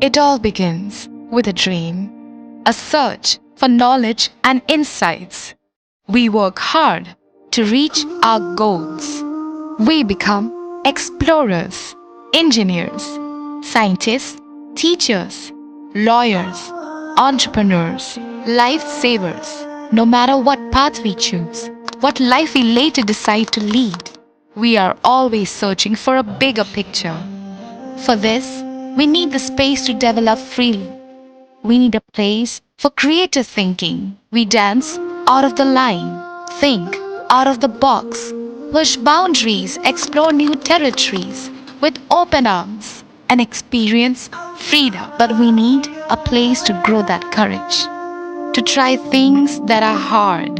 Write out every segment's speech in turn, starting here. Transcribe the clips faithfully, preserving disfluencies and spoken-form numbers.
It all begins with a dream, a search for knowledge and insights. We work hard to reach our goals. We become explorers, engineers, scientists, teachers, lawyers, entrepreneurs, lifesavers. No matter what path we choose, what life we later decide to lead, we are always searching for a bigger picture. For this, we need the space to develop freely. We need a place for creative thinking. We dance out of the line, think out of the box, push boundaries, explore new territories with open arms, and experience freedom. But we need a place to grow that courage, to try things that are hard.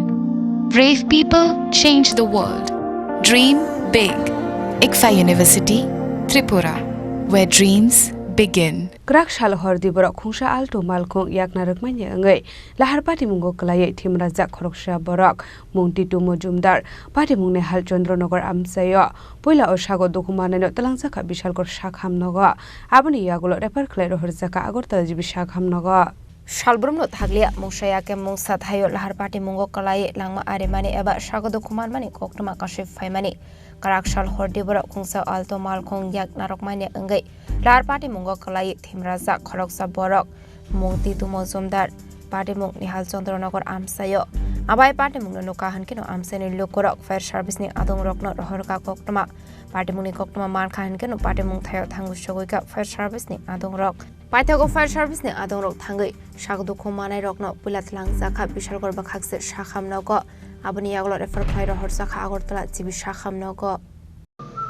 Brave people change the world. Dream big. ICFAI University, Tripura, where dreams begin. Kwrak sal hor di borok khungsa alto malkhung yakna rwkmani wngwi lahar patimungo kwlaiwi thimrajak khoroksa borok mung Titu Mojumdar, patimungni Halchandra Nagar amchaio. Puila o sago dukhu manwino twlangjakha Bishalgarh sakham nogo. Aboni yagulo refer khlai rohorjakha Agartala G B sakham nogo. Salbrumno thakliya mungsa ya khe mungsa thaio lahar patimungo kwlaiwi langma arimani eba sago dukhu manmani koktwma kasui phaimani. Kwrak sal hor di borok khungsa alto malkhung yak narwkmani wngwi lahar patimungo kwlaiwi thimrajak khoroksa borok mung Titu Mojumdar, patimung ni Halchandra Nagar amchaio. Abai patimungno nukha hwnkhe no amchaini lukurok fire service ni adongrokno rohorkha koktwma. Patimungni koktwma mankha hwnkhe no patimung thaio thangwi sogwikha fire service ni adongrok. Paithago fire service ni adongrok thangwi sak dukhu manairokno puila twlangjakha Bishalgarh bwkhakse sakham nogo. Aboni yagulo refer khlai rohorjakha Agartala G B sakham nogo.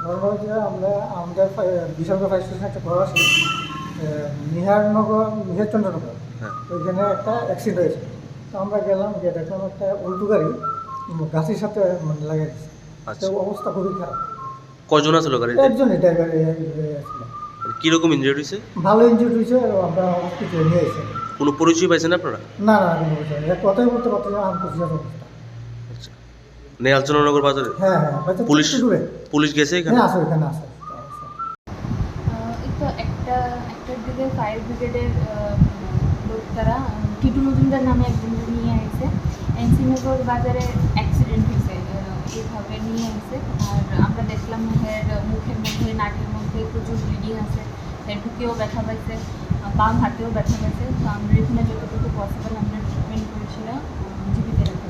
ঘটনা হচ্ছে আমরা, আমাদের ফা-, Bishalgarh fire station একটা ঘর আছে, এ, নিহারনগর, নিহারচন্দ্রনগর। হ্যাঁ। ওইখানে একটা অ্যাক্সিডেন্ট হয়েছে। তো আমরা গেলাম, গিয়ে দেখলাম একটা অল্টো গাড়ি, উম, গাছের সাথে মানে লাগাই দিচ্ছে। আচ্ছা। তো অবস্থা খুবই খারাপ। কয়জন আছিল গাড়িতে? একজনই ড্রাইভার, এ, এ, আছিল। মানে কিরকম ইনজুরি হয়েছে? ভালো ইনজুরি হয়েছে, আমরা হসপিটালে নিয়ে এসেছি। কোনো পরিচয় পাইছেন আপনারা? না, না, কোনো পরিচয় নেই। এক কথাই বলতে পারছি না, আনকনসিয়াস অবস্থা। আচ্ছা। নেহালচন্দ্রনগর বাজারে? হ্যাঁ, হ্যাঁ, বাজার পুলিশ, একটু দূরে। পুলিশ গেছে এখানে? হ্যাঁ, আছে, এখানে আছে। আহ, এই তো একটা, একটার দিকে ফায়ার ব্রিগেডের, আহ, লোক তারা, আহ, টিটু মজুমদার নামে একজনকে নিয়ে আইছে। এনসি নগর বাজারে অ্যাক্সিডেন্ট হয়েছে, আহ, এইভাবে নিয়ে আইছে। আর আমরা দেখলাম মুখের, মুখের মধ্যে, নাকের মধ্যে প্রচুর ব্লিডিং আছে। হেডবুকেও ব্যথা পাইছে, আহ, বাম হাতেও ব্যথা পাইছে। তো আমরা এখানে যতটুকু পসিবল আমরা ট্রিটমেন্ট করেছিলাম, আহ, জীবিত রাখা।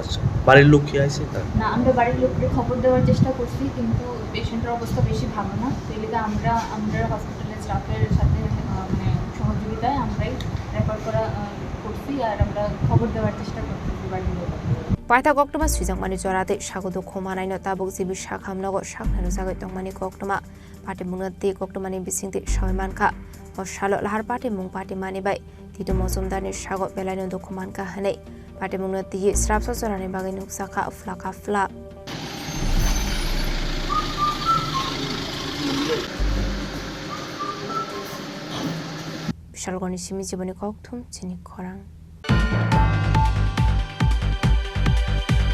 আচ্ছা, বাড়ির লোক কি আইছে তার? না, আমরা বাড়ির লোককে খবর দেওয়ার চেষ্টা করছি, কিন্তু পেশেন্টের অবস্থা বেশি ভালো না। তো এই লিগে আমরা, আমরা হসপিটালের স্টাফের সাথে, আহ, মানে, সহযোগিতায় আমরাই রেফার করা, আহ, করছি, আর আমরা খবর দেওয়ার চেষ্টা করতেছি বাড়ির লোককে। Paithak koktwma swijakmani jora tei sago dukhu manaino tabuk G B sakham nogo saknai rwjagwi tongmani koktwma. Patimungno tei koktwmani bisingtwi sawi mankha. O salo lahar patimung patimani bai Titu Mojumdarni sago belaino dukhu mankha hwnwi patimungno twiwi srapsa jorani bagwi nukjakha phlaka phlak. Bishalgarhni simi jiboni kokthum chini khorang.